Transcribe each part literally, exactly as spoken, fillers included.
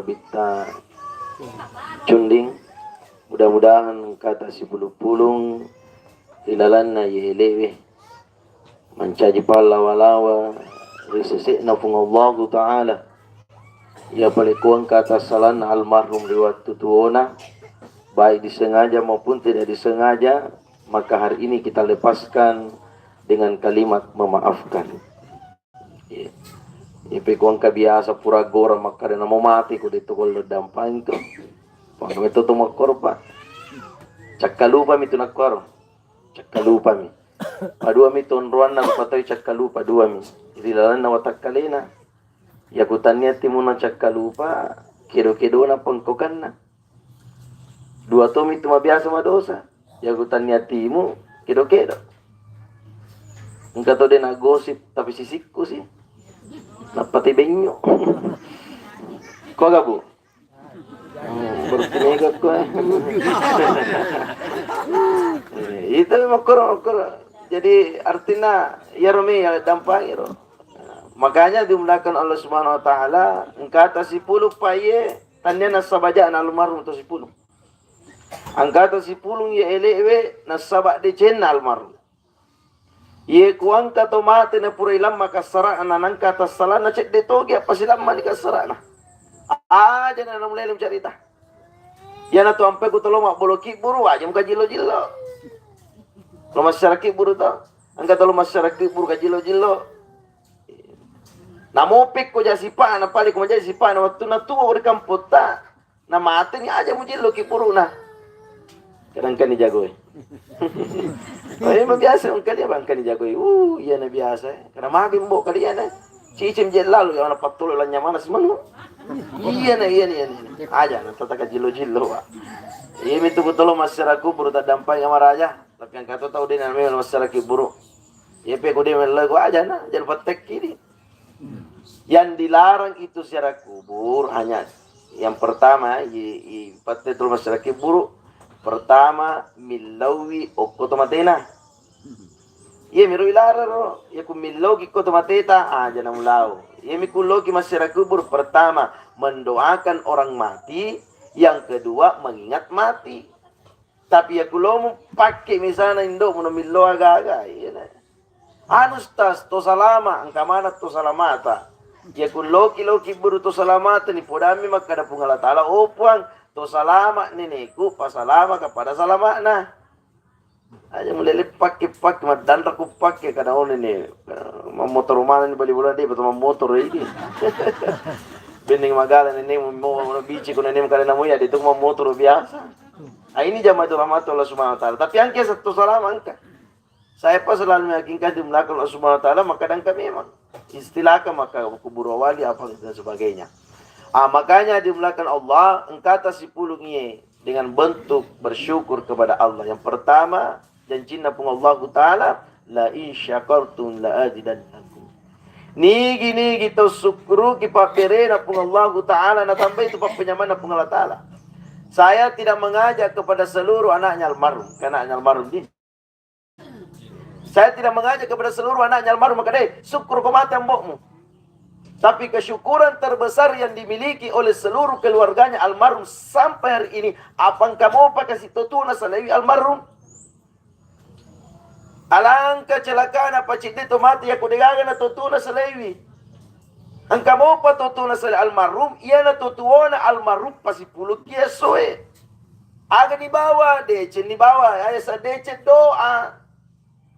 Bitta Cunding, mudah-mudahan engkata sipulung-pulung ri lalanna iye ele'we mancaji pallawa-lawa ri sese'na Puang Allahu Ta'ala. Iya palekkuang kata salanna almarhum ri wattu tuona, baik disengaja maupun tidak disengaja, maka hari ini kita lepaskan dengan kalimat memaafkan. Iya. Iya, pekko engka biasa pura gora makkada namo mate ko de' to gollo dampang to. Pangka metto to makkoro, Pak. Cakkalupami tu nakkoro. Cakkalupami. Paduami tu onroanna rupa tau cakkalupa duami. Ri lalenna watakkalena. Iya kutannia timunna cakkalupa, kedo-kedona pengkokanna. Dua tomi tu mabiasa madosa. Iya kutannia timu, kedo-kedo. Engka to de' nagosip, tapi sisikku sih. Nappa te benyo. Ko aga, Bu? Hmm, berarti mega ko, eh. Eh, itu makkoro, makkoro. Jadi artinya, iya romi, iya dampang iro. Makanya dimuliakan Allah Subhanahu wa Ta'ala, engkata sipulung paye, tania nasaba ja'na almarhum to sipulung. Engkata sipulung iye ele'we, nasaba decenna almarhum. Iye kuangka to mate na pura ilamma kassara'na, nangka tassalanna cedde togi, apa silammani kassara'na. Aja na namulele mucarita. Iyana tu ampe ku tolo mabbolo kibburu, aja muka jillo-jillo. Lo masyarakat kibburu to. Engka tolo masyarakat kibburu ka jillo-jillo. Namopekko ja sipa'na, pale ko maja sipa'na wattunna tuo ri kampotta. Na mateni aja mujillo kibburuna. Kadang-kadang ni jagoi. Oh, iya, biasa engka dia bang, engka ni jagoi. Uh, iya na biasa. Karena magi mbo kali iya na. Cicim je lalu ya, mana pattolo lanya mana sih manu. Iya na, iya na, iya na. Aja na, tata ka jillo-jillo, Pak. Iya, mitu ku tolo masyarakat kubur tak dampai sama raja. Tapi yang kata tahu dia namanya masyarakat kubur. Iya, pe ku dia melego aja na, jadi patek kiri. Yang dilarang itu ziarah kubur hanya yang pertama, i, i, patte tolo masyarakat kubur. Pertama, millaui okko to matena. Iya miro ilarang ro, iya ku millauki ko to mateta, aja na mulau. Iya mi kulloki masyarakat kubur, pertama, mendoakan orang mati, yang kedua, mengingat mati. Tapi iya ku lomu pakke misalna indo'mu na millau aga-aga, iya na. Anu, Ustaz, to salama, engka mana to salamata? Iya ku loki-loki buru to salamata, ni podami makkada Puang Allah Ta'ala, "Oh Puang, to salama neneku, pasalama kepada salama'na." Aja mulele pakke-pakke, maddanra ku pakke, kada one ne, eh, mammotor mana ni bali bola de, betul mammotor ini. Bending magala nene, mau, mau bici ku nene, kada namu ya, itu mammotor biasa. Ah, ini jamaah itu rahmat Allah Subhanahu wa Ta'ala. Tapi angke satu salam angka. Saya pas selalu meyakinkan di belakang Allah Subhanahu wa Ta'ala, maka dan kami memang istilahkan maka kubur wali apa dan sebagainya. Ah, makanya di belakang Allah, engkata sipulung iye dengan bentuk bersyukur kepada Allah. Yang pertama, janjinna Puang Allahu Ta'ala, "La in syakartum la azidannakum." Nigi-nigi tau sukkuruki pabberena Puang Allahu Ta'ala, natambai itu pappenyamanna Puang Allah Ta'ala. Saya tidak mengajak kepada seluruh anaknya almarhum, karena anaknya almarhum di Saya tidak mengajak kepada seluruh anaknya almarhum, maka deh, syukur ko mate ambo'mu. Tapi kesyukuran terbesar yang dimiliki oleh seluruh keluarganya almarhum sampai hari ini, apa engka mopa kasi totuna salewi almarhum? Alangka celakana pacidde to mate, yako degaga na totuna salewi. Engka mopa totuna salewi almarhum, iyana totuona almarhum pasipulung kia soe. Aga nibawa, deceng nibawa, ayasa deceng doa.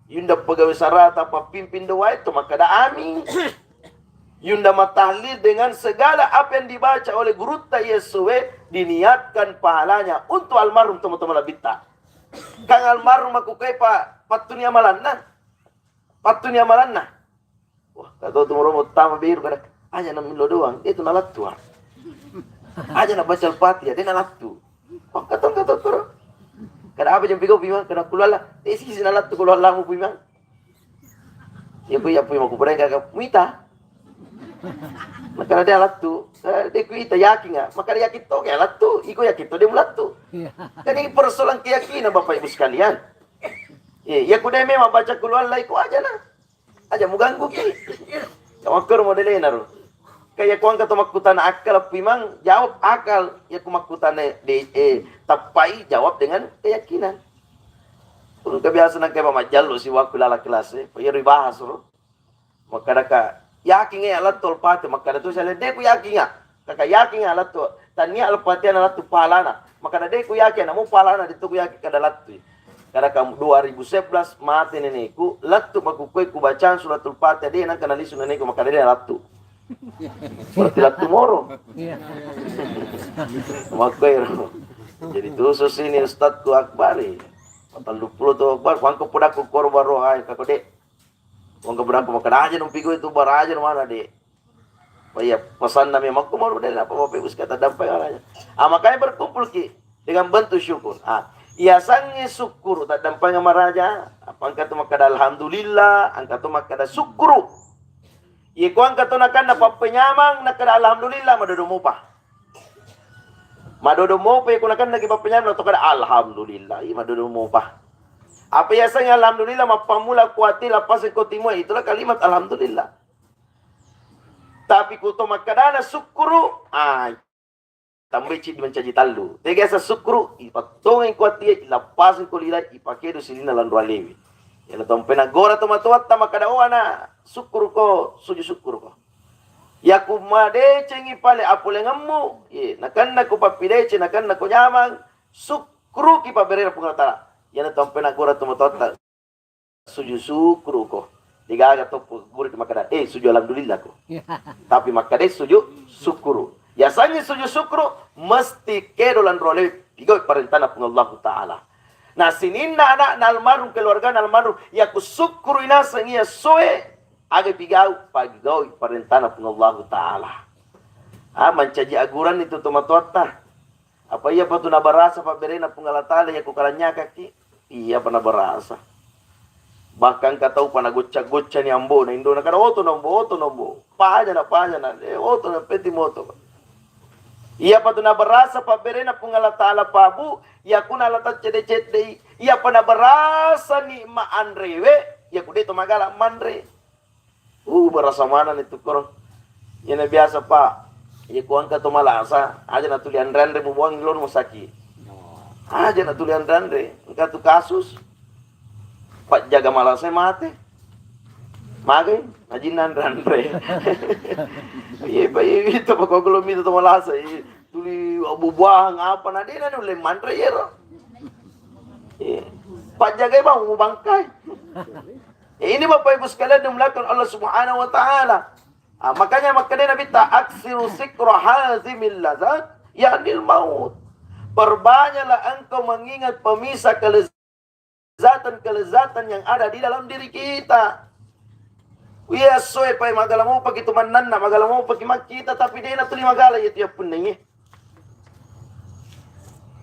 Yunda pegawai sarata, pappimpin doa itu, makkada amin. Yunda matahlil dengan segala apa yang dibaca oleh gurutta Yesuwe, diniatkan pahalanya untuk almarhum teman-teman labitta. Kang almarhum aku kai pa, pattuni amalanna. Pattuni amalanna. Wah, kata tu moro tama beru kada. Aja na millau doang, itu nalattu. Aja na baca Al-Fatihah, de nalattu. Wah, kata kata tu. Kada apa jampi kau pimang, kada kulala. Eh, sisi nalattu kalau Allahmu pimang. Ya pui, ya pui, maku pura kaka muita. Makana de alattu. Eh, de kuita yakin nggak? Makana yakin to kayak alattu. Iko yakin to de mulattu. Iya. Kan ini persoalan keyakinan Bapak Ibu sekalian. Iya, ya kuda memang baca kulala iko aja nah. Aja muganggu ki. Ya wakkar modelena ro. Kaya kuangka to makkutana akal, pimang jawab akal. Ya ku makkutana de, eh, tappai, jawab dengan keyakinan. Engka biasa nangka majjallo siwakku lala kelas, eh. Pa iyaro ibahas ro. Makkadaka, "Yakin e alattu Al-Fatihah?" Makkada tu saya, "De ku yakin a." Kaka, "Yakin e alattu?" Tania Al-Fatihah na lattu palana. Makkada, "De ku yakin, namu palana de tu ku yakin kada lattu." Kada kam dua ribu sebelas mate neneku, lattu makkukue ku bacaan suratul Fatihah, de nangka nalisu neneku, makkada de lattu. Berarti lattu moro. Iya. Makkuero. Jadi tu susini Ustadku Akbar. Patang puluh tu Akbar, wangko podaku korban roh ai, kako de. Wong keberapa makkada aja nung pigau itu baraja mana de. Oh iya, pesanna memang ku mau de apa bapak ibu sekata dampai aja. Ah, makanya berkumpul ki dengan bentuk syukur. Ah, iya sangi syukur tak dampai maraja. Apa angka tu makkada alhamdulillah, angka tu makkada syukuru. Iya ku angka tu nakanna pappenyamang, nakkada alhamdulillah, madodo mupa. Madodo mopa, iya ku nakanna ki pappenyamang, nato kada alhamdulillah, iya madodo mopa. Apa iya sangi alhamdulillah, mappamula kuati lapaseng ko timua, itulah kalimat alhamdulillah. Tapi ku to makkadana syukuru, ah, tambai ciddi mancaji tallu. Tega sa syukuru, ipattongi kuati, lapaseng ko lila, ipakedo sininna lanro alewi. Iya na tompe nagora to matoatta makkada, "Oh ana, syukuru ko, sujud syukuru ko." Iya ku madecengi pale apolengemmu, ye, nakanna ko pappideceng, nakanna ko nyamang, sukkuruki pabberena Puang Allah Taala. Iyana tompe nagora to matoatta, sujud syukuru ko. Degaga to guru makkada, "Eh, sujud alhamdulillah ko." Tapi makkada sujud syukuru. Yasangi sujud syukuru, mesti kedo lanro lewi pigau parentana Puang Allah Taala. Nah, sininna anakna almarhum, keluargana almarhum, iya ku syukuru naseng iya soe, aga pigau, pagau parentana Puang Allah Taala. Ah, mancaji aguran itu to matoatta. Apa iya patu nabarasa pabberena Puang Allah Taala iya ku kalanyakaki? Iya pa nabarasa. Bahkan katau pa nagocca-gocca ni ambo na indo na kada oto na ambo, oto na ambo. Paja na, paja na, eh, oto na peti moto. Iya patu nabarasa pabberena Puang Allah Taala pabu, iya ku nala taccede-cedei, iya pa nabarasa nikma anrewe, iya ku de to magala manre. Uh, berasa maneng itu koro. Iyana biasa, Pak. Iya ku angka to malasa, aja na tuli anre-anre mubuang lor musaki. Aja na tuli anre-anre. Engka tu kasus. Pak jaga malasa mate. Magai, ajinna anre-anre. Iya, Pak, iya, itu Pak, kalau itu to malasa, iya. Tuli bubuang apa, na dena nulle manre yero. Iya. Pak jaga bang, mubangkai. Ya, ini Bapak Ibu sekalian dimuliakan Allah Subhanahu wa Ta'ala. Ah, makanya makanya Nabi ta aksiru sikra hazimil lazat, yaknil maut. Perbanyaklah engkau mengingat pemisah kelezatan-kelezatan yang ada di dalam diri kita. Iya soe pai magala mau paki tu mannanna, magala mau paki makkita, tapi dena tuli magala iya tiap punnai.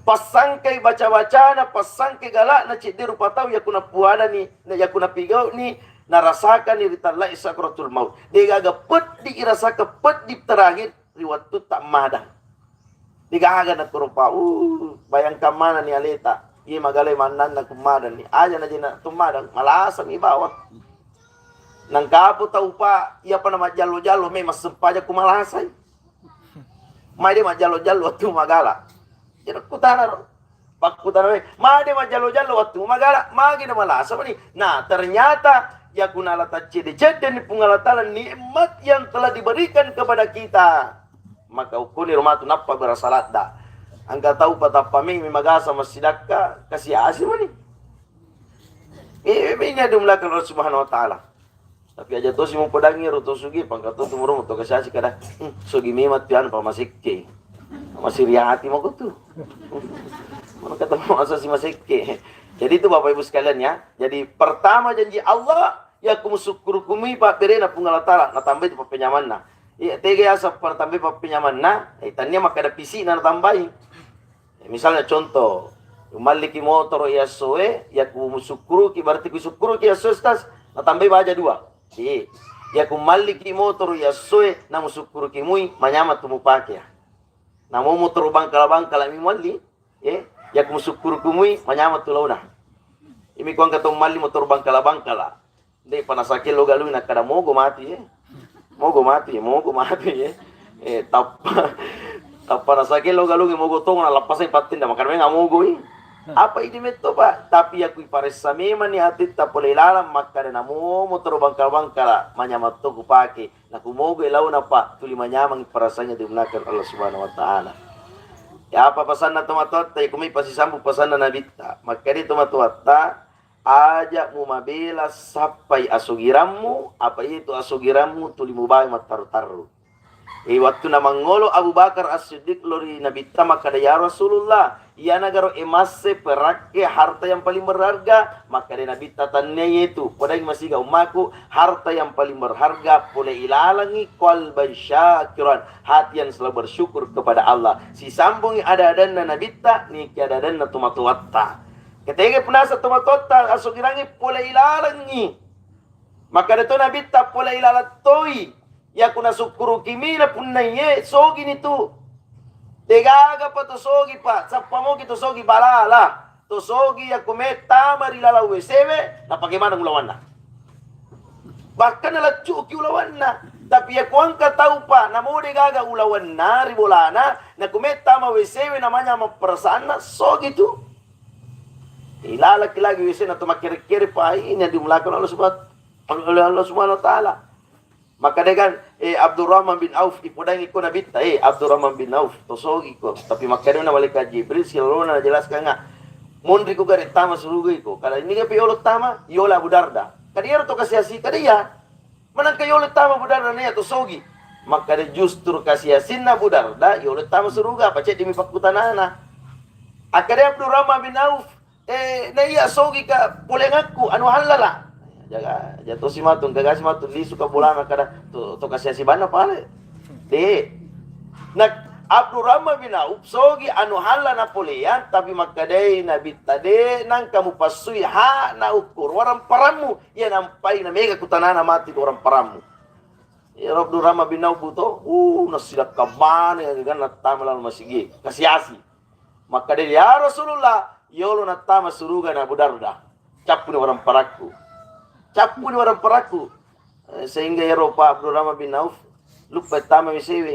Passangkai baca-bacana, passangkai galakna cedde rupa tau, yakuna puadani, na yakuna pigau'ni, narasakani ri tallai sakratul maut. Degaga peddi irasaka, peddi terakhir ri wettu tammadang. Degaga na rupa, uh, bayangkan manani aleta. Iya magalai mannanna kummadang ni. Aja na jena tummadang, malasami bawang. Nangkapo tau pa, iya pa na majjallo-jallo, memang sempaja ku malasai. Mai de majjallo-jallo wettu magala. Jadi kutana ro. Pakkutana we, mai de majjallo-jallo wettu magala, magi na malasa mani. Nah, ternyata yakuna la taccede-cedde ni Puang Allah Taala nikmat yang telah diberikan kepada kita. Maka ukuni rumatu nappa berasa ladda. Angka tau patappa mi magasa massidakka, kasi-asi mani. Eh, ini dimuliakan Allah Subhanahu wa Ta'ala. Tapi aja tosi mupodangi ro to sugi, pangka to tumurung to kasi-asi kada. Hmm, sugi memang tu anu pa masekke. Masih riati mako tu. Mana kata masa si masekke. Jadi itu Bapak Ibu sekalian ya. Jadi pertama janji Allah, ya ku musukkuru kumui pa berena Puang Allah Taala, na tambai tu pappenyamanna. Iya, tega ya sa pa tambai pappenyamanna, eh, tania makkada pisi na tambai. Misalnya contoh, malliki motoro iya essoe, ya ku musukkuruki, berarti ku sukkuruki iya essoe, Ustaz, na tambai baja dua. Iya. Ya ku malliki motoro iya essoe, na musukkuruki mui, manyameng tu mupake. Namo motoro bangkala-bangkala mi mualli, eh, ya ku musukkuruki mui, manyameng tu laona. Imi ku angka to malli motoro bangkala-bangkala. De pa nasakelo galui nakkada mogo mati, eh. Mogo matu ya, mogo matu ya. Eh, tappa, tappa rasake lo galungi mogo tong na lapasai pattenda, makkada memang mogo i. Apa idi metto, Pak? Tapi ya kui paressa memang ni atitta pole ilalang, makkada namomo tero bangkala-bangkala, manyamang to kupake. Nakumogo launa, Pak, tuli manyamang perasaannya dimuliakan Allah Subhanahu wa Ta'ala. Ya, apa pasanna tomatoatta? Ya, kumi pasisambung pasanna Nabitta. Makkada tomatoatta, aja mumabela sappai asugirammu, apa itu asugirammu tuli mubae mattarru-tarru. E, wattu namangolo Abu Bakar As-Siddiq lori Nabitta, makkada, "Ya Rasulullah, iyana garo emasse, perakke, harta yang paling berharga." Makkada Nabitta, "Tannia yetu, podangi masiga ummaku, harta yang paling berharga pole ilalangi qalban syakiran, hati yang selalu bersyukur kepada Allah." Sisambungi ada-adanna Nabitta, niki ada-adanna tomatoatta. Ketega punasa tomatoatta asugirangi pole ilalangi. Makkada to Nabitta, pole ilalang toi. Yaku nasukkuruki mi napunnaiye, sogi ni tu. Degaga pa to sogi, Pak. Sappa moki to sogi balala. To sogi yaku mettama ri lalang W C we, napake maneng ulawanna. Bahkan nalaccuki ulawanna. Tapi yaku engka tau, Pak, namo degaga ulawanna ri bolana, naku mettama W C we namanya mapperasanna, sogi tu. Ilalaki lagi W C na to makkere-kere, Pak, ini yang dimulakan Allah Subhanahu, oleh Allah Subhanahu wa Ta'ala. Makkada kan, eh, Abdurrahman bin Auf, ipodangi ko Nabitta, eh, Abdurrahman bin Auf, to sogi ko. Tapi makkada na malaikat Jibril, silalona najelaskan nga, monri ko gare tama suruga iko. Kala ini gape yolo tama, yola Abu Darda. Kada iyaro to kasiasi, kada iya. Manangka yolo tama Abu Darda na iya to sogi. Makkada justru kasiasinna Abu Darda, yolo tama suruga, apa ceddi mi pakkutanana. Akkada Abdurrahman bin Auf, Eh, na iya sogi ka polengakku, anu hallala. Jaga, jatosi matu, gagasi matu, lisu ka bolana kada to, to kasiasi banna pale. De. Na Abdurrahman bin Auf sogi anu halla na poleang, tapi makkadai Nabitta de, nangka mupassui hak na ukkur, warang parammu, iya nampai na mega kutanana mati warang parammu. Iya Abdurrahman bin Auf to, uh, nasilakka bane, ganna tama lalu masigi, kasiasi. Makkada, "Ya Rasulullah, yolo nattama suruga na Abu Darda. Cappuni warang parakku. Cappuni warang parakku." Eh, sehingga iyaro Pak Abdurrahman bin Auf luppa tama W C we.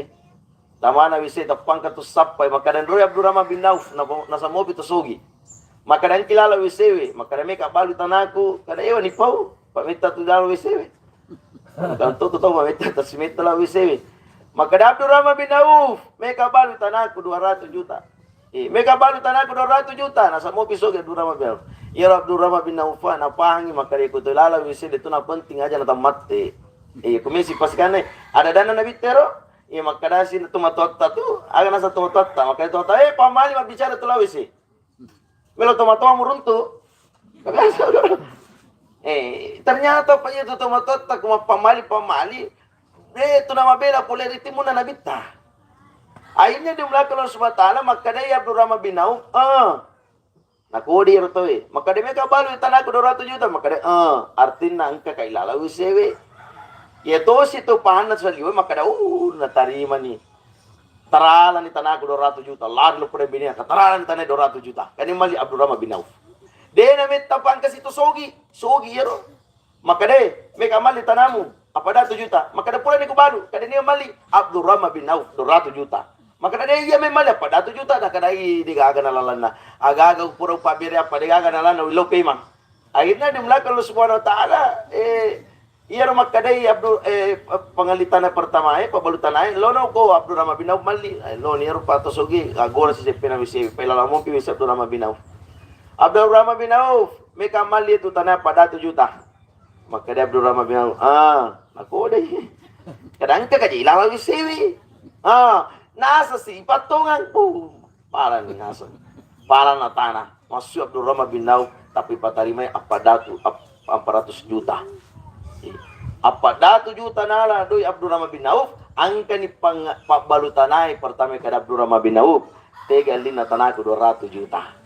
Tamana W C tappangka tu sappai. Makkada, "Nroi Abdurrahman bin Auf, na, nasamopi to sogi." Makkada, "Engki lala W C we." Makkada, "Meka balu tanaku." Kada, "Ewa ni pau, pametta tu dalam W C we." Kan to, to, to, pametta tasimetta la W C we. Makkada Abdurrahman bin Auf, "Meka balu tanaku dua ratus juta." Eh, mega balu tanaku dua ratus juta, nasaba mopi sogi Abdurrahman bin Auf. Iyaro Abdurrahman bin Auf napahangi makkeda, ko to lala W C de tu na penting aja na tammatte. Eh, ko mesi pasikane, ada dana Nabitta ro? Iya, makkeda si tomatoatta tu, aga nasa tomatoatta, makkeda tomatoatta, "Eh, pamali mabbicara tu la W C." Melo tomatoa muruntu. Eh, ternyata pa iya tu tomatoatta ku mappamali-pamali, eh, tu namabela pole ri timunna Nabitta. Akhirnya dimulakan Allah Subhanahu wa Ta'ala, makkedai Abdurrahman bin Auf, eh, nakodi ero tauwe, makkeda, "Mega balu tanaku dua ratus juta?" Makkeda, "Eh, artinna engka kai lala W C we." Iya tosi tu pahanna saliwe, makkeda, "Uh, natarimani. Taralani tanaku dua ratus juta." Lari lo pada bini, "Taralani tanae dua ratus juta." Kani mali Abdurrahman bin Auf. De na metta pangka situ sogi, sogi ero. Makkeda, "Mega malli tanamu, apa dua ratus juta?" Makkeda, "Purani ku balu." Kada nia malli Abdurrahman bin Auf, dua ratus juta. Makkeda, "De iya me malli, apa dua ratus juta?" Nakkedai, "De gaga na lalanna. Aga-aga pura upabbere apa, de gaga na lalanna, willau pemang." Akhirnya dimulakan Allah Subhanahu wa Ta'ala, eh, iyaro makkedai Abdul, eh, pangalitana pertama, eh, pabalu tanae, lono ko Abdurrahman bin Auf malli. Eh, lo ni ero pato sogi, agora si seppena W C, pelala mopi W C Abdurrahman bin Auf. "Abdurrahman bin Auf, mega malli tu tanae apa dua ratus juta?" Makkeda Abdurrahman bin Auf, "Ah, nakodai. Kada engka kaji lala W C we." Ah, nasa si pattongang. Uh, parani nasa. Parana tana. Masuk Abdurrahman bin Auf, tapi patarimai apa datu, ap-, empat ratus juta. Apa datu juta nala doi Abdurrahman bin Auf, angkani pang-, pabbalu tanae pertama kada Abdurrahman bin Auf. Tega lina tanaku dua ratus juta.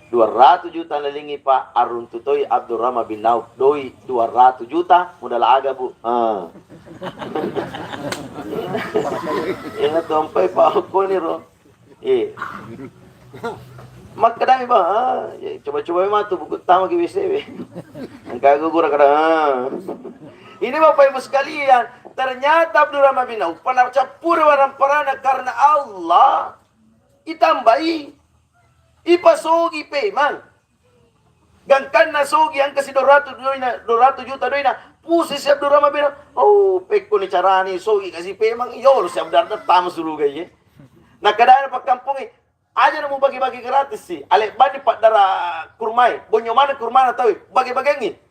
Dua ratus juta nalingi, Pak, aruntu toi Abdurrahman bin Auf doi dua ratus juta, modal aga, Bu? Ah. Ina tompai, Pak, koni ro. Eh. Makkedami, Pak, ah, ya, coba-coba matu buku tama ki W C we. Engka gugura kada. Ah. Ini Bapak Ibu sekalian, Ternyata Abdurrahman bin Auf pernah cappuri warang parana karena Allah itambai, ipasogi pemang. Gangkanna sogi angka si dua ratus doina, dua ratus juta doina, pusi si Abdurrahman bin Auf. Oh, pekko ni carani sogi kasi pemang, yolo si Abdurrahman tama suruga ye. Nakadana pakkampongi, aja na mubagi-bagi gratis si. Ale bani paddara kurmai, bonyo mana kurmana tawi, bagi-bagengi.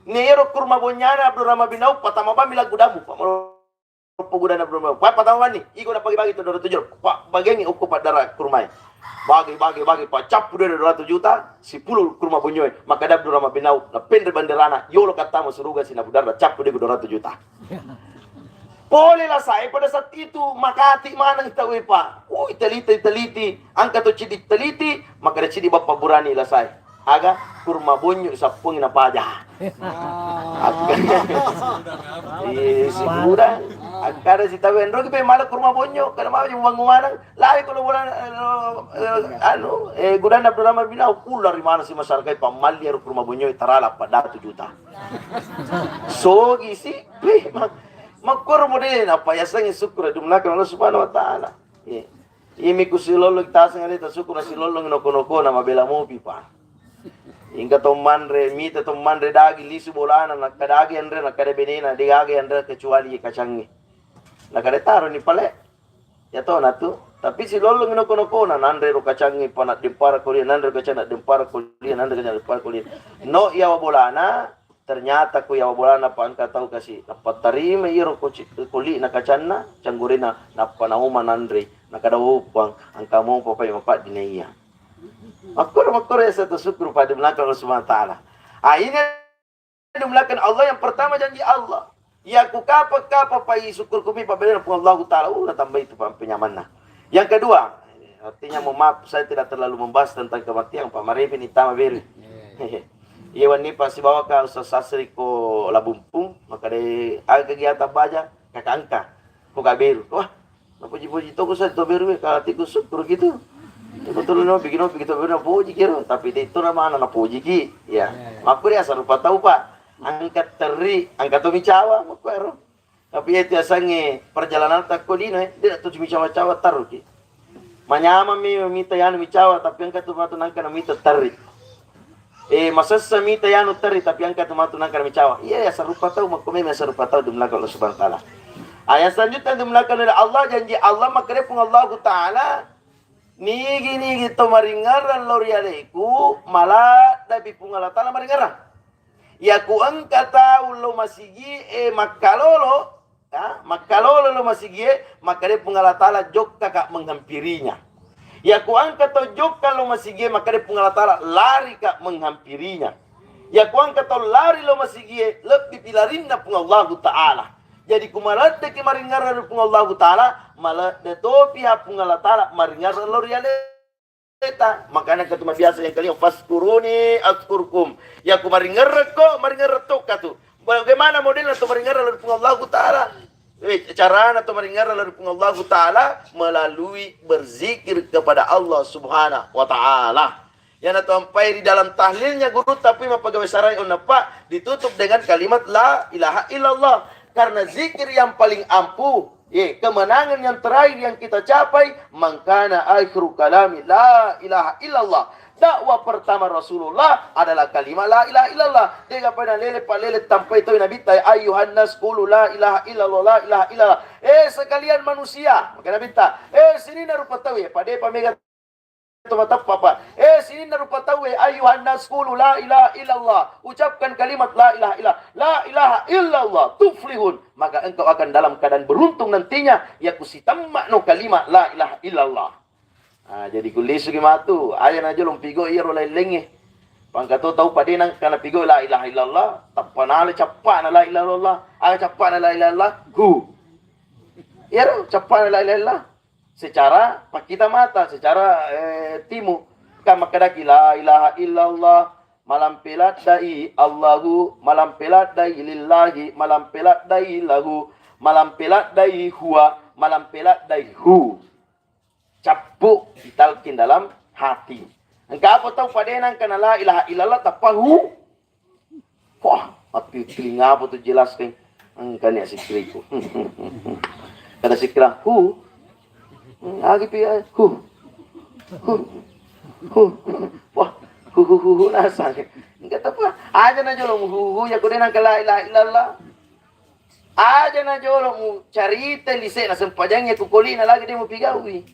Ni ero kurma bonyana Abdurrahman bin Auf, patama bami lagu damu, Pak. Roppo gudana Abdurrahman. Pa patama mani, iko na pagi-pagi tu dua ratus juta. Pa bagengi okko paddara kurmai. Bagi, bagi, bagi, pa cappu dua ratus juta, sepuluh kurma bonyoe. Maka da Abdurrahman bin Auf, na penre banderana, yolo kattama suruga si na budara cappu dua ratus juta. Pole la saya pada saat itu, makati maneng tau e, Pak. Oh, iteliti, iteliti, angka to cidi teliti, maka da cidi bappa burani la saya. Aga kurma bonyo sappungi napaja. Iya, si gudang. Akkada si tawe enroki pe mala kurma bonyo, kada mau bangun manang. Lai kalau bola, eh, anu, eh, gudang Abdurrahman bin Auf, pula ri mana si masyarakat pammalli ero kurma bonyo tarala pada satu juta. Sogi si, wih, mak-, makkoro modena apa yasengi syukur dumlakan Allah Subhanahu wa Ta'ala. Iya. Imi ku silolong taseng ale tasukuna silolong noko-nokona mabela mopi, Pak. Ingka to manre, mita to manre daging lisu bolana, nakkadagi anre, nakkada benena, de gaga anre kecuali kacangnge. Nakkada taro ni pale. Ya to natu. Tapi silolong noko-nokona, nanre ro kacangnge, pa naddempara kuliah, nanre ro kacang naddempara kuliah, nanre kacang naddempara kuliah. No yawa bolana, ternyata ko yawa bolana pa engka tau kasi, nappa tarima iro koci-, koli'na kacanna, canggorena, nappa naoma nanre, nakada, "Oh, Puang, engka mopa pai mapaddi na iya." Makkoro, makkoro yaseng tau syukur pada melaka Allah Subhanahu wa Ta'ala. Ah, ini adu melaka Allah yang pertama janji Allah. Ya ku kapa-kapa pai syukur kumi pabelena Puang Allah Ta'ala, uh, natambai itu pa penyamanna. Yang kedua, artinya mohon maaf, saya tidak terlalu membahas tentang kematian, Pak, marepe ni tama beri. Iya, wenni pa sibawa ka Ustaz Sasri ko Labumpung, maka de aga kegiatan baja, kakangka, ko Kak Beru. Wah, napuji-puji toko saya to Beru, eh, kalau tiku syukur gitu. Betul no, bikin no, bikin to Beru, napuji kiro. Tapi de itu nama anak napuji ki. Ya, makku dia sarupa tau, Pak. Angkat teri, angkat to micawa, makku ero. Tapi iya tu yasengnge perjalanan takko lino, eh, de tu micawa-cawa taruki. Manyamang mi mita yanu micawa, tapi engka tu matu nangka na mita terri. Eh, masessa mita yanu terri, tapi engka tu matu nangka na micawa. Iya, ya sarupa tau, makko memang sarupa tau dumlaka Allah Subhanahu wa Ta'ala. Ah, yang selanjutnya dumlaka oleh Allah, janji Allah, makkeda Puang Allahu Ta'ala, nigi-nigi to maringerrang lao ri aleku, maladdepi Puang Allah Ta'ala maringerrang. Yaku engka tau lo masigie makkalolo, ya, makkalolo lo masigie, makkeda Puang Allah Ta'ala, jokkaka menghampirinya. Yaku engka tau jokka lo masigie, makkeda Puang Allah Ta'ala, larika menghampirinya. Yaku engka tau lari lo masigie, lebbi pilarinna Puang Allahu Ta'ala. Jadi ku maleddeki maringerrang ri Puang Allahu Ta'ala, maledde topi ha Puang Allah Ta'ala maringerrang lao ri ale ta. Makanya katu mabiasa yang kelima, "Fazkuruni azkurkum." Ya ku maringerrekko, maringerrek tokka tu. Bagaimana modelna tu maringerrek lao ri Puang Allahu Ta'ala? Eh, carana tu maringerrek lao ri Puang Allahu Ta'ala melalui berzikir kepada Allah Subhanahu wa Ta'ala. Yang natu ampai di dalam tahlilnya guru tapi mapagawe sarai onnappa ditutup dengan kalimat la ilaha illallah. Karena zikir yang paling ampuh Ye, kemenangan yang terakhir yang kita capai, "Man kana akhiru kalami la ilaha illallah." Dakwah pertama Rasulullah adalah kalimat la ilaha illallah. Dega pada lele pa lele tampai tawi Nabi ta, "Ayyuhan nas qulu la ilaha illallah, la ilaha illallah." Eh, sekalian manusia, maka Nabi ta, eh, sininna rupa tawi, pada pa mega to mateppa, Pak. Eh, sininna rupa tauwe, "Ayyuhan nas qulu la ilaha illallah." Ucapkan kalimat la ilaha illallah. "La ilaha illallah tuflihun." Maka engkau akan dalam keadaan beruntung nantinya, yaku sitemma no kalimat la ilaha illallah. Ah, jadi kullisuki matu, aja na jolo pigo iyaro lain lengnge. Pangka to tau pada nangka na pigo la ilaha illallah, tappa nala cappana la ilaha illallah. Aga cappana la ilaha illallah? Hu. Iyaro cappana la ilaha illallah. Secara pakkita mata, secara, eh, timu. Kan makkedaki, "La ilaha illallah, malampe laddai Allahu, malampe laddai lillahi, malampe laddai lahu, malampe laddai huwa, malampe laddai hu." Cappu ditalkin dalam hati. Engka apa tau pada nangka na la ilaha illallah tappa hu? Wah, tapi telinga apa tu jelas kan? Engka ni sikkiriku. Kada sikkira, hu. Agi pi, hu. Hu. Hu. Wah, hu, hu, hu, hu, nasang. Engka tapa. Aja na jolo mu hu, hu, ya ko de nangka la ilaha illallah. Aja na jolo mu carita lise'na sempajangnge ku kolina lagi de mu pigaui.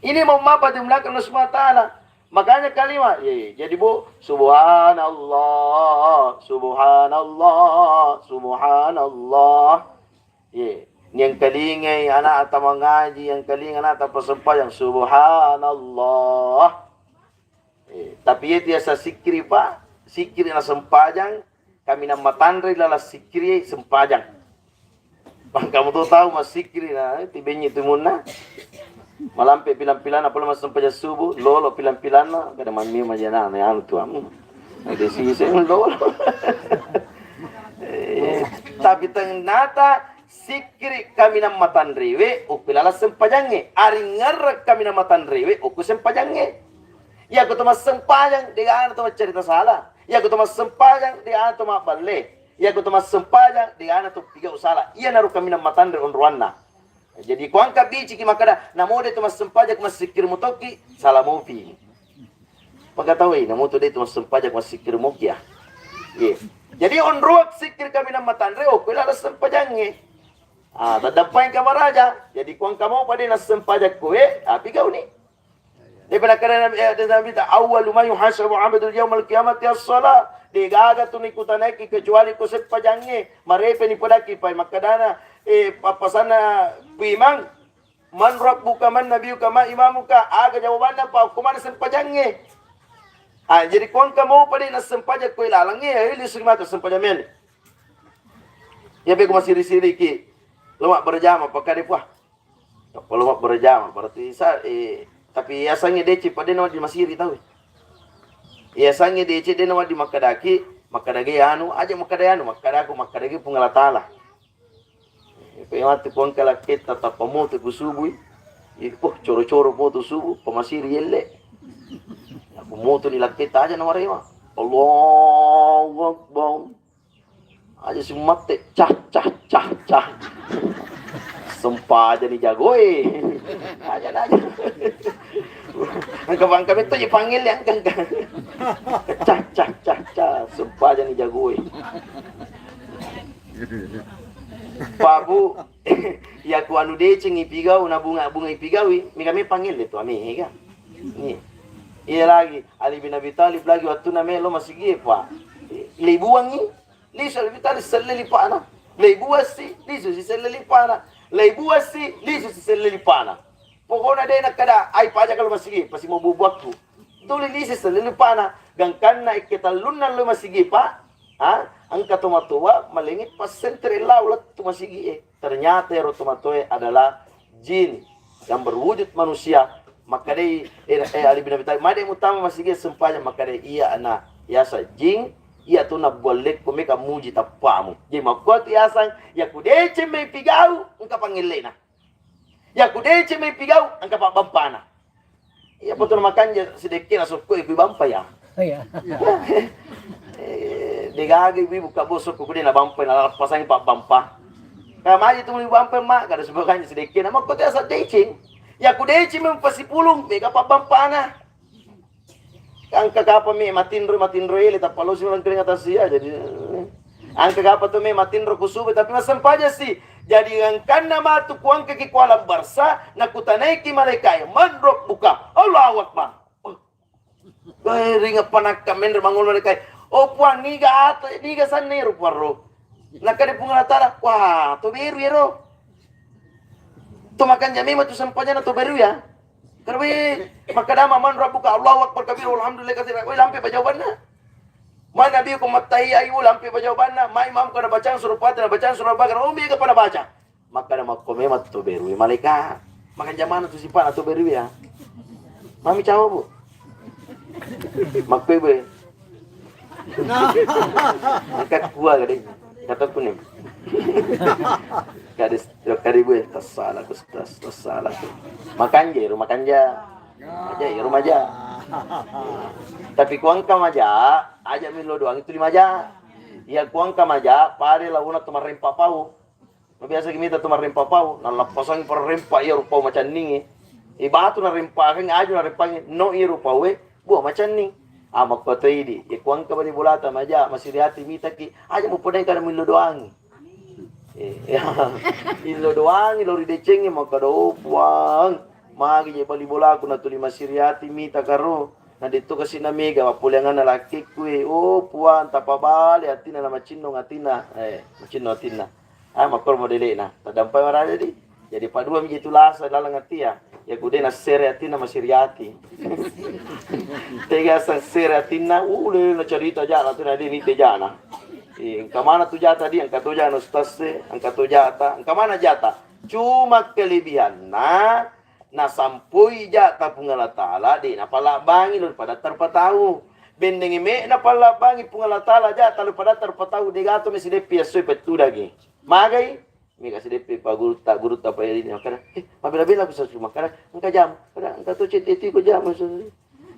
Ini mau mapa di belakang Allah Subhanahu wa Ta'ala. Makanya kalimat, ye, jadi bu, subhanallah, subhanallah, subhanallah. Ye, yang kalingai anak atau mengaji, yang kalingai anak atau persempajang, subhanallah. Eh, tapi iye tiasa sikkiri, Pak, sikkiri na sempajang, kaminang matanre lala sikkiri sempajang. Bang kamu tu tahu mas sikkiri na, eh, tibenyi tu munna. Malampe pilang-pilang, apa mas sempajang subuh, lolo pilang-pilang na, kada mami majana, na anu tuamu. Ada sisi lolo. Eh, tapi ternyata sikkiri kaminang matanrewe, okko lala sempajangnge. Aringngerreng kaminang matanrewe, okko sempajangnge. Iya ko to massempajang, de gaga to maccarita sala. Iya ko to massempajang, de gaga to mabballe. Iya ko to massempajang, de gaga to pigau sala. Iyanaro kaminang matanre onroanna. Jadi ko engka biciki makkada, namo de to massempajang, ko massikkiri mutokki, sala mopi. Pagatawai, namo to de to massempajang, ko massikkiri moki ya. Iya. Jadi onroang sikkiri kaminang matanre, okko lala sempajangnge. Ah, taddampeng kamaraja. Jadi ko engka mopa de nassempajang koe, ah, pigauni. Depa nakkeda Nabi, eh, Nabi ta, "Awwalu ma yuhasabu abdul yaumal qiyamati as-shalah." De gaga tu nikutanaiki kecuali ko sempajangnge. Marepe ni podaki pai makkedana, eh, pappasanna ku imang, "Man rabbuka, man nabiyuka, ma imamuka?" Aga jawabanna pa okko mana sempajangnge. Ah, jadi ko engka mopa de nassempajang koe lalengnge, eh, lisu mata sempajang meni. Iya pe ko masiri-siriki. Lo mabberjama pakkade puah. Kalau mabberjama, berarti sa-, eh, tapi yasengnge deceng pa de nawedding masiri tau. Yasengnge deceng de nawedding makkedaki, makkeda ge anu, aja makkeda anu, makkeda aku, makkeda ge Puang Allah Taala. Eh, pe matu ko engka lakketta tappa moto ku subui. Ih, oh, coro-coro moto subuh, pamasiri yelle. Aku moto ni lakketta aja nawarema. Allahu Akbar. Aja si matte, cah, cah, cah, cah. Sempajani jagoe. Aja, aja. Engka bangka metto je pangelle engka, engka. Cah, cah, cah, cah. Sempajani jagoe. Pak Bu, iya ku anu deceng ipigau, na bunga-bunga ipigaui, mega me pangelle tu, ame, ega. Iya. Iya lagi, Ali bin Abi Thalib lagi wattunna melo masigi, Pak. Lebuangi, Lisu Ali Bitali selle lipana. Leibuassi, lisu si selle lipana. Leibuassi, lisu si selle lipana. Pokokna de nakkeda, ai paja kalau masigi, pasi mau bubuakku. Tuli lisi selle lipana. Gangkanna ikke tallunna lo masigi, Pak. Ha? Engka tomatoa malengi passentre lau lettu masigi e. Ternyata ero tomatoe adalah jin yang berwujud manusia. Makkedai, eh, eh, Ali bin Abi Thalib, "Made mutama masigi sempajang?" Makkedai, "Iya, ana, yasa jing, iya tu nabbuallekko meka muji tappamu." Jadi makkuatu yasang, yaku deceng mai pigau, engka pangellena. Yaku deceng mai pigau, engka pabbampana. Iya, potona makanja sidekkena sokko e kui bampa ya. Oh, iya. Eh, degaga ibu buka bosok ku de na bampa, na lappasangi pabbampa. Kaya maji tu muli bampa, Mak, kada sebagainya sidekkena. Makko tu asa deceng. Yaku deceng memang pasipulung, mega pabbampana. Engka kapa me matinro, matinro ele, tappa losi memang keringat asia, jadi, eh. Engka kapa tu me matinro kusubu, tapi massempajang si. Jadi engkanna matu kuangkaki kualam barsa, nakutanaiki malaikae, "Man rabbuka?" Allahu Akbar. Oh. Eh, ringa panakka menre mangolo malaikae. "Oh Puang, niga ata, niga sanna ero Puang ro?" Nakade Puang Allah Taala, "Wah, to beru ero." To makanja memang tu sempajana to beru ya. Karena we, makkadama, "Man rabbuka?" "Allahu Akbar kabira, walhamdulillah katsira." We, lampe pa jawabanna. "Man nabiyuka?" "Mattahi ayu," lampe pa jawabanna. "Ma imamuka?" Nabacang surah Fatihah, nabacang surah Baqarah. Oh, mega pa nabaca. Makkada makko memang to beru, malaikat. Makanja mana tu sipana to beru ya. Mami cawa, Bu. Makkoi, Bu. Angkat kuah kade. Kataku ni. Kade, kade, Bu. Tassalah, Ustaz. Tassalah. Makanja, ero makanja. Maja, ero maja. Tapi kuangka maja, aja milo doang itu lima ja. Iya kuangka maja, pada laona tu marrempa pau. Mabiasa ki mita tu marrempa pau, nallappasangi parrempa iya rupa macanningi. I batu narempakeng, aju narempakeng, no iya rupawe, buah macanning. Ah, makkuato idi, iya kuangka bali bolata maja, masiri ati mitaki, aja mupodeng kada millo doangi. Eh, iya. Illo doangi lo ridecengi, makkada, "Oh, Puang, magi je bali bolaku natuli masiri ati mita karo." Na detto kasi na mega mappoleanganna lakkekku e. "Oh, Puang, tapabale atina na macinnong atina." Eh, macinnong atina. Ah, makkoro modele'na. Tadampai maraja di. Jadi padua miji tulasa laleng atia. Ya kude nassere atina masiri ati. Tega sassere atinna, ule na carita jana tu na de ni tejana. Eh, engka mana tu jata di, engka tu jana ustaz e, engka tu jata. Engka mana jata? Cuma kelebihanna, nasampoi jata Puang Allah Taala, de napallabbangi lo pada tarpa tau. Bennengnge me napallabbangi Puang Allah Taala jata lo pada tarpa tau, de gato me sideppi assoi pettudangi. Magai? Mega sideppe pa gurutta, gurutta pa ini makkada, "Eh, mabela-bela ku sasu makkada, engka jam." Kada, "Engka to cedde tiko jam."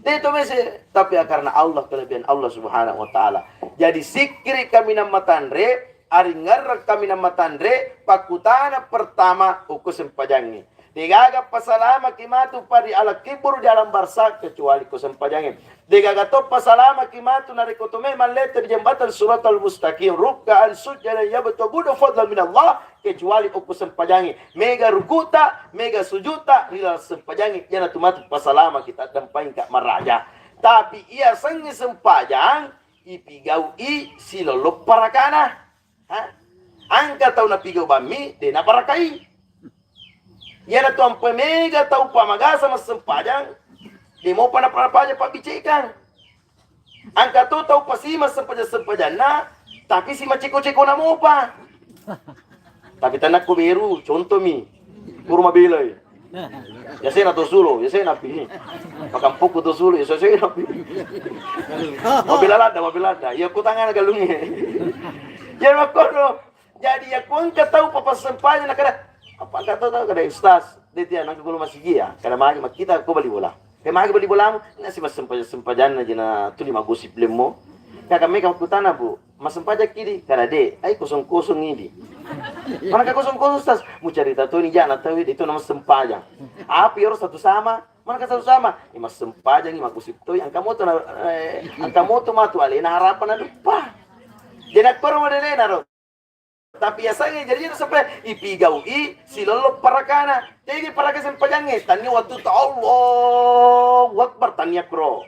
De to mese, tapi karena Allah, kelebihan Allah Subhanahu wa Ta'ala. Jadi sikkiri kami nammatanre, aringngerreng kami nammatanre, pakkutana pertama, uku sempajangnge. Degaga pasalamaki matu pari ala kiburu di alam barsa kecuali ko sempajangnge. Degaga to pasalamaki matu narekko to memang lete di jembatan Siratal Mustaqim, rukkaan sujjadan yabtaguna fadlan minallah, kecuali okko sempajangnge. Mega rukuta, mega sujuta, ri laleng sempajangnge, iyanatu matu pasalamaki taddampaingka maraja. Tapi iya sengnge sempajang, ipigau'i silolong parakana. Ha? Engka tau napigau bammi, de naparakai. Iyanatu ampe mega tau pamagasa massempajang, de mopa naparapaja pabbicekang. Engka to tau pasi massempajang-sempajanna, tapi si maceko-cekona mopa. Tapi tanakko beru, contomi. Pura mabelai. Yasena to sulo, yasena pi. Makampokku to sulo, yasena pi. Mabela ladda, mabela ladda. Iya ko tangana galungnge. Ya makkono. Jadi ya ko engka tau papassempajang nakada, apa engka tau, tau kada, "Ustaz, de tia nangka golo masigi ya." Kada magi makkita ko bali bola. Kayak magi bali bolamu, na si massempajang-sempajanna jena tuli magosip lemmo. Kakak mega makkutana, "Bu, massempajang kidi?" Kada de, ai kosong-kosong idi. Mana ka kosong-kosong, Ustaz? Mucarita toni jana tau de itu nama sempajang. Apa iyaro satu sama? Mana ka satu sama? Ya massempajang, magosip toi, angka moto na, eh, angka moto matu alena harapan na duppa. Jadi akkoro modelena ro. Tapi yasengnge jadi itu sampai ipigau'i silolong parakana. Jadi paraka sempajangnge, tania wattu ta Allahu Akbar, tania kro.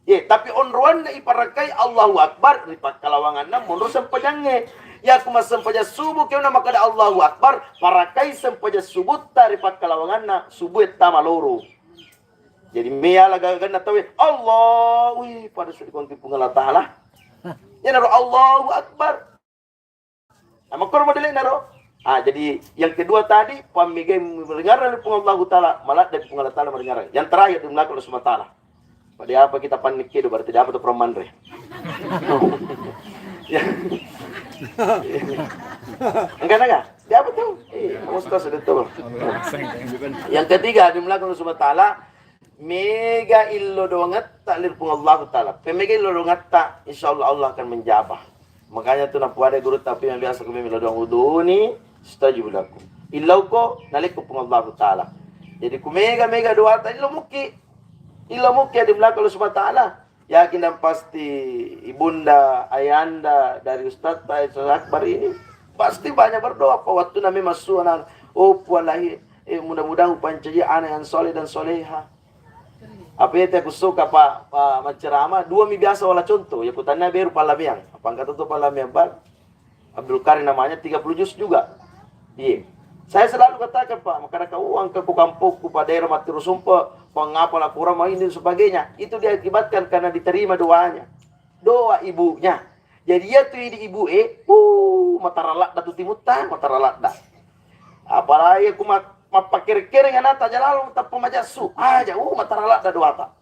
Ye, tapi onroanna iparakai Allahu Akbar, ri pakkalawanganna monro sempajangnge. Yaku massempajang subuh, keuna makkada Allahu Akbar, parakai sempajang subutta ri pakkalawanganna subuh e tama loro. Jadi meyala gaganna tauwe, Allahu, wih, pada sudah dikongki Puang Allah Ta'ala. Iyanaro Allahu Akbar. Nah, makkoro modelena ro. Ah, jadi yang kedua tadi, pammegai maringarrang ri Puang Allahu Ta'ala, maladde Puang Allah Ta'ala maringarrang. Yang terakhir, dimulakan oleh Subhanahu Ta'ala. Pada apa kita panik kedo, berarti tidak apa tuh pernah manre. Ya. Enggak, enggak. Dia apa tuh? Eh, Ustaz sudah tahu. Yang ketiga, dimulakan oleh Subhanahu Ta'ala, mega illo dongetta lir Puang Allahu Ta'ala. Pemega illo dongetta, insya Allah Allah akan menjabah. Makanya tu napuada guru tapi yang biasa kami melo doang, "Uduni stajib lakum." Illau ko nalekko Puang Allahu Ta'ala. Jadi ku mega-mega doata illo muki. Illo muki adim lako Allah Subhanahu Ta'ala. Yakin dan pasti ibunda, ayanda dari Ustaz Faisal Akbar ini pasti banyak berdoa. Apa waktu nami masuk anak, oh Puang lahir, eh, mudah-mudahan upancaji anak yang soleh dan soleha. Apa itu aku suka, Pak, Pak menceramah, dua mi biasa wala contoh, ya kutanna beru palameang. Apa angkat itu palameang, Bang? Abdul Karim namanya, tiga puluh juz juga. Iya. Saya selalu katakan, Pak, makanya kau angkat ku kampungku, Pak, daerah Matirusumpe, pengapa laporan ini dan sebagainya. Itu diakibatkan karena diterima doanya. Doa ibunya. Jadi iya tu idi ibu e, uh, matara ladda tu timutta, matara ladda. Apalagi aku ma-, mappakere-kereng anata aja lalu tappa majassu. Aja, uh, matara ladda doata.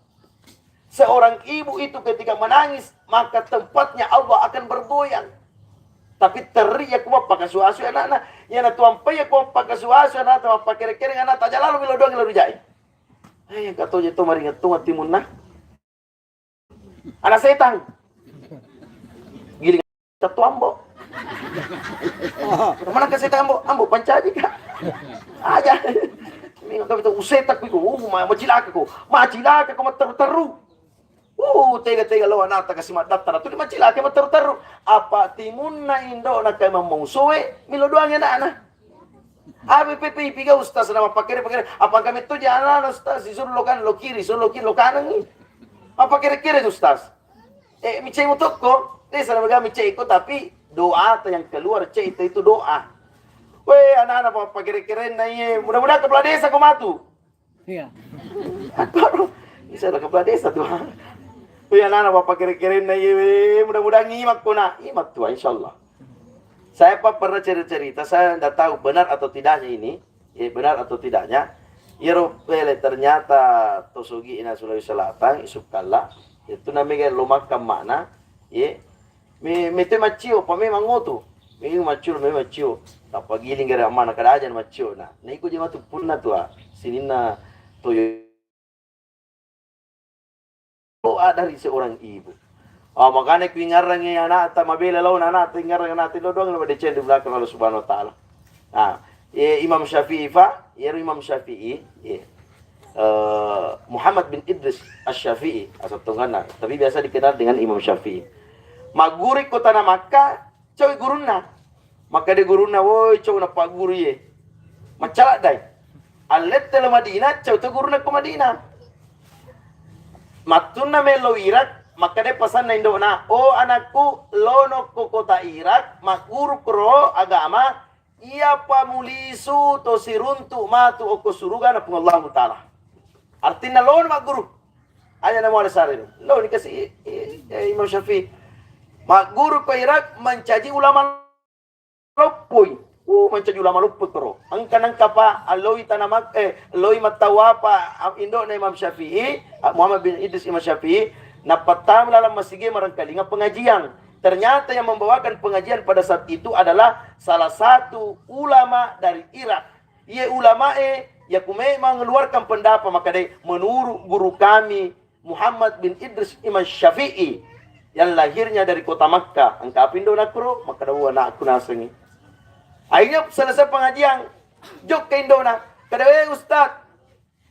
Seorang ibu itu ketika menangis, maka tempatnya Allah akan bergoyang. Tapi teri ya kuwa pakasu-asu anakna. Yana tuampai ya kuwa pakasu-asu anakna, mappakere-kereng anata aja lalu milo doang lalu jai. Eh, katoje to maringettung atimunna. Anak setang. Giling. Tettu ambo. Mana ka seta ambo? Ambo pancaji ka. Aja. Minggu kami tu useta ku, uh, ma-, macilaka ko. Macilaka ko matteru-teru. Uh, tega-tega lo anata kasi maddattara. Tu macilaka matteru-teru. Apa timunna indo na kai mammusoe, milo doang anakna. Abi pipi piga ustaz nama pakere-pakere. Apa kami tu jana ustaz, disuruh lo kan, lo kiri, suruh lo kiri, lo kanan ni. Apa kira-kira ustaz? Eh, micai mutokko, desa na maga micai ko, tapi doa ta yang keluar cai ta itu doa. Weh, anak-anak apa kira-kira na iye, mudah-mudahan kepala desa ko matu. Iya. Baru bisa ada kepala desa tuh. Weh, anak-anak apa kira-kira na iye, weh, mudah-mudahan nyimak ko na, nyimak tuh, insyaallah. Saya pa pernah cerita-cerita, saya nggak tahu benar atau tidaknya ini, ya, benar atau tidaknya. Iyaro pele ternyata to sogi ina Sulawesi Selatan, Yusuf Kalla, itu namanya lo makan makna, ya, me-, mete maccio, pa memang ngotu. Memang maccio, memang maccio. Tappa giling gara mana kada aja maccio. Nah, nah, iko je matu punna tua, sininna toyo doa dari seorang ibu. Ah, makanya ku ingarrangi anakta, mabela lawan anakta, ingarrangi anakta, lo doang lo deceng di belakang Allah Subhanahu wa Ta'ala. Nah, eh, Imam Syafi'i, Pak, ya Imam Syafi'i, ya. Eh, Muhammad bin Idris Asy-Syafi'i, asal tongganna, tapi biasa dikenal dengan Imam Syafi'i. Magguru ko tanah Makkah, Cau gurunna. Makkeda gurunna, "Woi, cau napagguru ye. Maccaladdai. Allette lo Madinah, cau to gurunna ko Madinah." Mattunna melo Irak, makkeda pasanna indokna, "Oh anakku, lono ko kota Irak, magguru kro agama, iya pamulisu to siruntu matu okko surugana Puang Allahu Ta'ala." Artinna lono magguru. Aja namo ada sare. Lo ni kasi, eh, eh, Imam Syafi'i. Magguru ko Irak mancaji ulama loppoi. Uh, mancaji ulama loppoi koro. Engka nengka pa alloi tanamak, eh, alloi mattawa pa, ah, indokna Imam Syafi'i, ah, Muhammad bin Idris Imam Syafi'i, napattama lalang masigi marengkalinga pengajian. Ternyata yang membawakan pengajian pada saat itu adalah salah satu ulama dari Irak. Iye ulamae, yaku memang mengeluarkan pendapat, makkeda, "Menurut guru kami, Muhammad bin Idris Imam Syafi'i, yang lahirnya dari kota Makkah." Engka apa indona kuro? Makkeda, "Wa anakku nasengi." Akhirnya selesai pengajian, jokka indona. Kada, "Eh, Ustaz,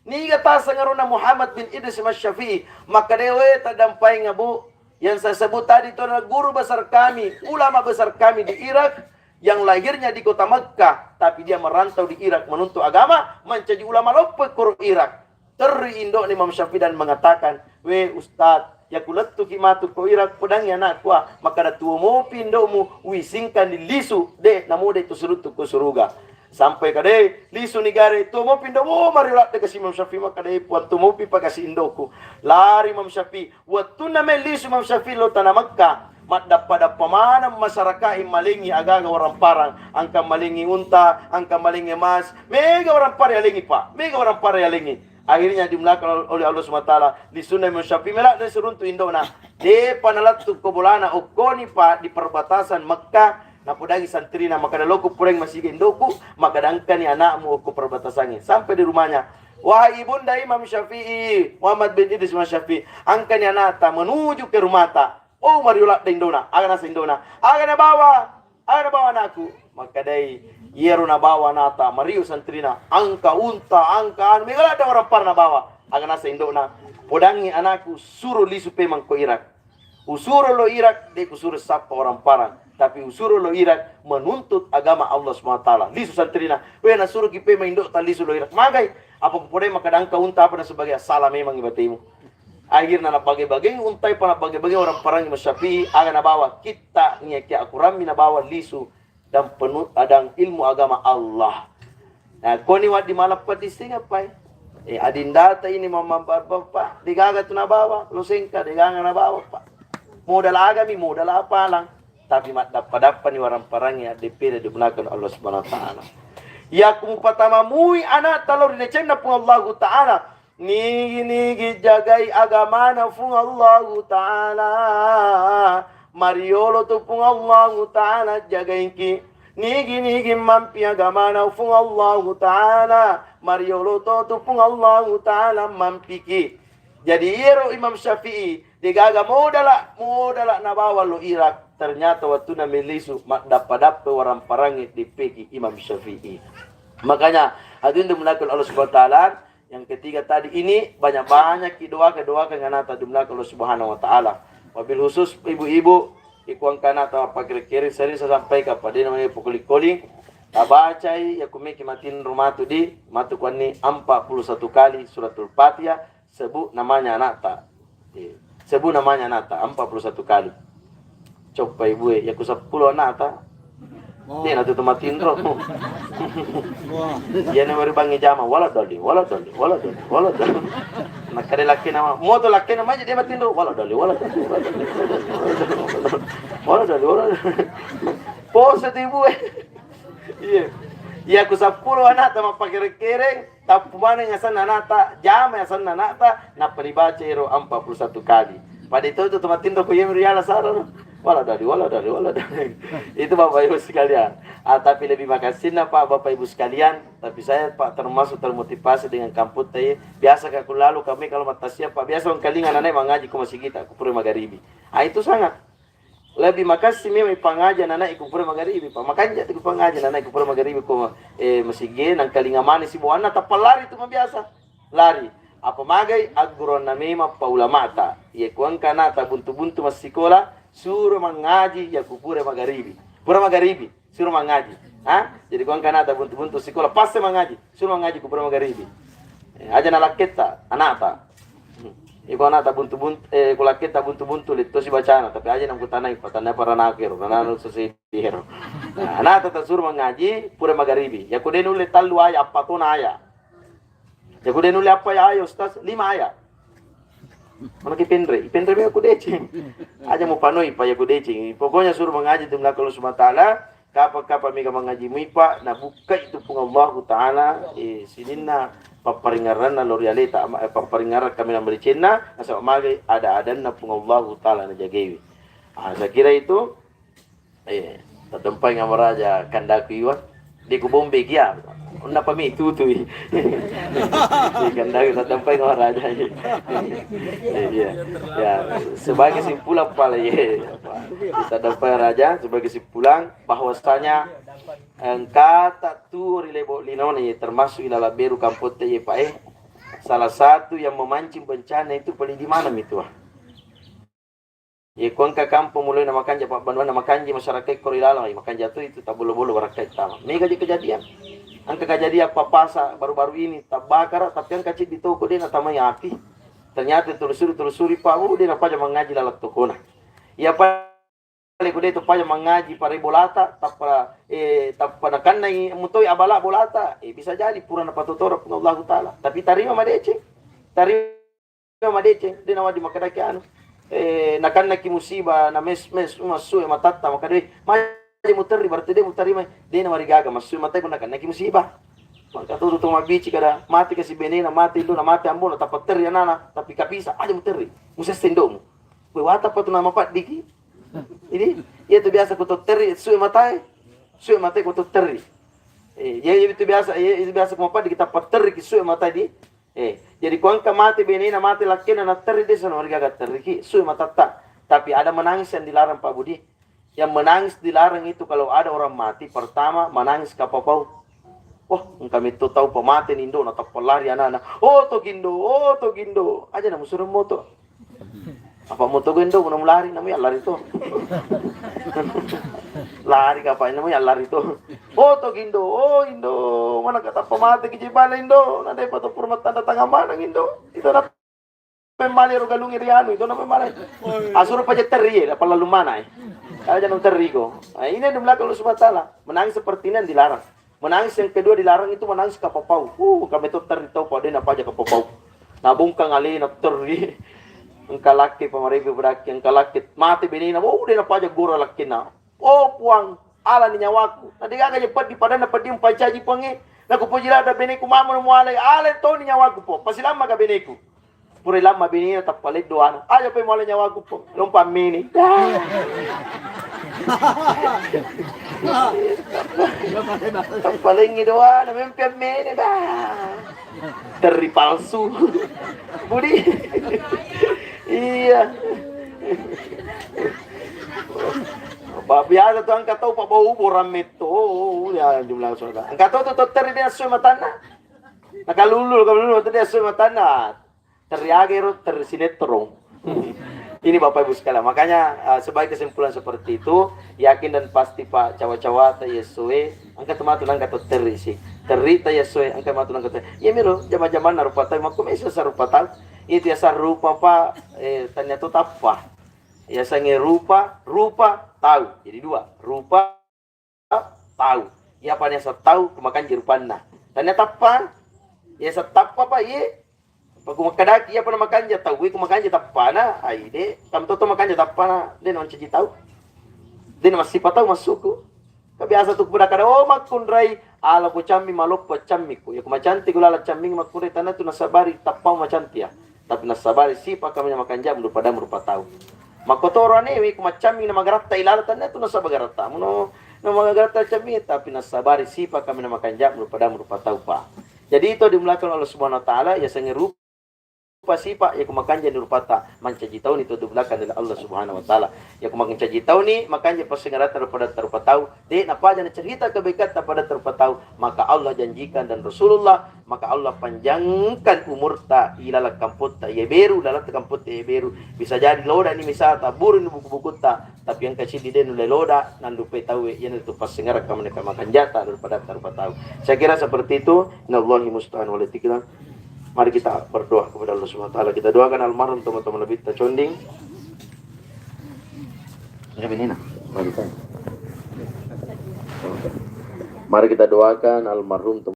niga taseng arona Muhammad bin Idris Imam Syafi'i?" Makkeda, "Eh, taddampainga, Bu. Yang saya sebut tadi itu adalah guru besar kami, ulama besar kami di Irak, yang lahirnya di kota Makkah, tapi dia merantau di Irak menuntut agama, menjadi ulama loppoi kuro Irak." Terri indokna Imam Syafi'i dan mengatakan, "We Ustaz, yaku lettuki matu ko Irak, podangi anakku, ah, makkeda tuo mopi indokmu, wisingkan di lisu, de, namo de tu suruttu ko suruga." Sampai kade lisu ni gare, tuo mopi indokmu, oh, mari ladde kasi Imam Syafi'i, makkeda, "Eh, Puang, tuo mopi pa kasi indokku." Lari Imam Syafi'i, wettunna me lisu Imam Syafi'i lo tanah Makkah, maddappa-dappa maneng masyarakat malengi agaga waramparang, angka malengi unta, angka malengi emas, mega waramparang yalengi, Pak, mega waramparang yalengi. Akhirnya dimulakan oleh Allah Subhanahu wa Ta'ala, lisunna Imam Syafi'i mela dan seruntu indona. Depa nalattu ko bolana okkoni, Pak, di perbatasan Makkah, napodangi santrina, makkeda, "Loko pureng masigi indoku, makkeda engkani anakmu okko perbatasannya." Sampai di rumahnya, "Wahai ibunda Imam Syafi'i, Muhammad bin Idris Imam Syafi'i, engkani anakta menuju ke rumahta." Oh, mario ladde indona, aga nasa indona, aga nabawa? Aga nabawa anakku? Makkedai, iyaro nabawa anakta, mario santrina, angka unta, angka anu, mega ladde waramparang nabawa. Aga nasa indokna, "Podangi anakku, suro lisu pemeng ko Irak. Usuro lo Irak, de kusuro sappa waramparang. Tapi usuro lo Irak menuntut agama Allah Subhanahu wa Ta'ala." Lisu santrina, "We, nasuroki pemeng indokta lisu lo Irak. Magai? Apa kupodai makkeda angka unta apa dan sebagainya? Salah memang ibatemu." Akhirna nabage-bageng untai pa nabage-bageng waramparang Imam Syafi'i, aga nabawa? Kitta, niaki akurammi nabawa lisu dan penu-, dan ilmu agama Allah. Nah, koni waddi maleppa tisseng appai? Eh, adindata ini mama bapak, degaga tu nabawa, lo sengka, degaga nabawa, Pak. Modal agami, modal apalang. Tapi maddappa-dappani waramparang ya, deppede digunakan Allah Subhanahu wa Ta'ala. Yaku mupatama mui anakta lao ri decenna Puang Allahu Ta'ala. Nigi-nigi jagai agamana Puang Allahu Ta'ala, mariolo tu Puang Allahu Ta'ala jagaiki. Nigi-nigi mampi agamana Puang Allahu Ta'ala, mariolo to tu Puang Allahu Ta'ala mampiki. Jadi iyaro Imam Syafi'i, degaga modala, modala nabawa lo Irak. ternyata wattunna mellisu, maddappa-dappa waramparangnge deppeki Imam Syafi'i. Makanya, hadirin dimuliakan Allah Subhanahu wa Ta'ala, yang ketiga tadi ini banyak-banyak ki doa-doa ke nganata dimuliakan Allah Subhanahu wa Ta'ala. Wabil khusus ibu-ibu, iko engka anata mappakere-kere, sering saya sampaikan pada namanya pukul-kuling, tabacai ya kumeki matinro matu di, matu kuanni empat puluh satu kali suratul Fatihah, sebut namanya anakta. Eh, sebut namanya anakta empat puluh satu kali. Coppa ibu e, ya ku seppulo anakta. Oh. Dia natu matinro. Wah. Iya na mari bangi jama, wala doli, wala doli, wala doli, wala doli. Nakkeda lakkena, moto lakkena maja dia matinro, wala doli, wala doli, wala doli. Wala doli, wala doli. Poso tu ibu e. Iya. Iya ku seppulo anakta mappakere-kere. Tappu maneng asenna anakta, jama asenna anakta, nappa dibaca ero empat puluh satu kali. Pada itu tu matinro ko yemi riala sara. Wala doli, wala doli, wala doli. Itu Bapak Ibu sekalian. Ah, tapi lebih makasihna Pak, Bapak Ibu sekalian. Tapi saya Pak termasuk termotivasi dengan kamputta ye. Biasa ka ku lalu kami kalau mattasia Pak, biasa wengkalinga anak mangaji ko masigita, ku pura magaribi. Ah, itu sangat. Lebih makasih memang ipangaja nana iku pura magaribi, Pak. Makanja tu ipangaja nana iku pura magaribi ko, eh, masigi, nangkalinga mani sibuanna tappa lari tu mabiasa. Lari. Apa magai agguruanna memang pa ulamata. Iya ku engka anakta buntu-buntu massikola, suro mangaji ya ku pura magaribi. Pura magaribi. Suro mangaji. Ha? Jadi ku engka anakta buntu-buntu sikola, pas mangaji. Suro mangaji ku pura magaribi. Eh, aja na lakketta, anakta. Hmm. Iko anakta buntu-buntu, eh, ku lakketta buntu-buntu, letto si bacana, tapi aja nang kutanai, patanai para nakero, karena anu sesedi hero. Nah, anakta tasuro mangaji, pura magaribi. Ya ku de nulle tallu aya, appa tona aya. Ya ku de nulle appa ya aya, Ustaz, lima aya. Mana ki penre? Penre me ku deceng. Aja mu panoi pa ya ku deceng. Pokoknya suruh mengaji tu melaka Allah Subhanahu wa Ta'ala. Kapa-kapa mega mangaji muipa, nabukkai tu Puang Allahu Ta'ala, eh, sininna papparingaranna lo ri aleta, ama-, eh, papparingarang kami na mericenna, nasaba magai ada-adanna Puang Allahu Ta'ala najagewi. Ah, saya kira itu, eh, tadempai ngamaraja kandaku iwa, de ku bombe kia, napa mi tutui. Eh, kandaku tadempai ngamaraja. Eh, iya. Ya, sebagai simpulan pala, ye. Tadempai raja, sebagai simpulan, bahwasanya engkata tuo ri lebo linona ye, termasuk ilala beru kampotte ye, Pak, eh, salah satu yang memancing bencana itu paling di mana mitua? Ye, ko engka kampung mulai na makanja, Pak, banua na makanja masyarakat ko ri laleng, eh, makanja tu itu tak bolo-bolo barakkai tama. Mega je kejadian. Engka kejadian papasa baru-baru ini, tabakara, tapi engka cik di toko de na tamai api. Ternyata telusuri-telusuri, Pak, oh, de na paja mangaji laleng tokona. Iya, Pak, Pale ku de to paja mangaji pare bolata, tappa, eh, tappa nakannai mutoi abala bolata, eh, bisa jadi pura napatotora Puang Allahu Ta'ala. Tapi tarima madeceng, tarima madeceng, de nawadi makkedaki anu, eh, nakannaki musibah, na mes-, mes-, massu e matatta, makkeda, "Weh, maja muterri, berarti de mutarima, de nawarigaga massu e matai ko nakannaki musibah." Maka tu, tu, tu mabici kada, mati kasi benena, mati indona, mati ambona, tappa terri anana, tapi kapisa, aja muterri, musesse indomu. Weh, wata patu nama paddiki. Ini, iya tu biasa ku totterri, sue matae. Sue matae ku totterri. Eh, iya, iya itu biasa, iya, itu biasa ku mapaddi kita patterri ki sue matae di. Eh, jadi ku engka mate benena, mate lakkena, na terri desa, na marigaga terri ki, sue matatta. Tapi ada menangis yang dilarang, Pak Budi. Yang menangis dilarang itu kalau ada orang mati, pertama menangis kapapau. Wah, engka metto tau pamate ni indo, na tappa lari anana. Oh, to gindo, oh, to gindo. Aja na musureng moto. Apa moto gendo, muna mulari, namu yallari to. Lari kapa, namu yallari to. Oh, to gindo, oh, indo, mana kata pamate ki jebale indo, na depa to purma tanda tangan mana indo. Itu na pemale ro galungi ri anu, itu na pemale. Asuro paja terri, apa lalu mana, eh? Aja na terri ko. Nah, ini adalah Allah Subhanahu wa Ta'ala. Menangis seperti ini yang dilarang. Menangis yang kedua dilarang itu menangis kapapau. Uh, kami tu terri tau pada na paja kapapau. Nabungkang alena terri. Engka lakke pamarebe beraki, engka lakke mate benena. Oh, de na paja gora lakkena. Oh, Puang, ala ni nyawaku. Na degaga je peddi padanna peddi mpacaji Puangnge. Naku poji lada beneku mamo na mualai. Ala to ni nyawaku, Puang. Pasilamma ka beneku. Pura lamma benena tappa leddo anu. Aja pe mualai nyawaku, Puang. Lompa mini. Tappa lengi doana, mempe mini dah. Terri palsu. Budi. Iya. Pak biasa tu engka tau pak bau borang metto. Oh, ya jumlah saudara. Engka tau tu teri dia sui matanna. Nakalulu, nakalulu tu dia sui matanna. Teri aga ero, teri sinetron. Ini Bapak Ibu sekalian, makanya uh, sebagai kesimpulan seperti itu, yakin dan pasti Pak cawa-cawa ta Yesoe, engka tematu nangka to teri sih. Teri ta Yesoe, engka matu nangka teri. Iya miro, jama-jamanna rupa tau, makko mesa sa rupa tau. Itu ya sa rupa Pak, eh, tanya tu tappa. Ya sange rupa, rupa tau. Jadi dua, rupa tau. Iyapa nasa tau, ko makanja rupanna. Tania tappa, yasa tappa pa, iye. Paku makkadaki, iyapa na makanja tau, ko makanja tappana, ai de, kam toto makanja tappana, de na mancaji tau. De na massipa tau massuku. Ka biasa tu pada kada, oh makkunrai, ala ko cammi maloppo cammiku. Ya ko macanti ko lala cammi makkunrai tanah tu nasabari tappau macanti ya. Tapi nasabari sipa kami na makanja rupa dam rupa tau. Makkotoro anewe ku maccammi na magaratta ilala tanna tu nasaba garatta muno na magaratta cammi, tapi nasabari sipa kami na makanja rupa dam rupa tau pa. Jadi itu dimulakan Allah Subhanahu wa taala ya sange rupa sipa ya ku makanja ni rupata mancaji tauni tu dimulakan dari Allah Subhanahu wa taala. Ya ku mancaji tauni makanja pasengaratta rupa datta rupa tau, de napaja na cerita kebaikan ta pada rupa tau, maka Allah janjikan dan Rasulullah maka Allah panjangkan umurta ilalang kampotta iye beru, ilalang kampotta iye beru. Bisa jadi loda ni misal ta buru ni buku-bukutta, tapi engka siddi de nulle loda nandupe tauwe, iyanaritu passingerakka meneka makanjata daripada tarupa tau. Saya kira seperti itu. Nallahi musta'an wal itiklan. Mari kita berdoa kepada Allah Subhanahu wa taala. Kita doakan almarhum teman-teman lebih ta conding. Mari kita doakan almarhum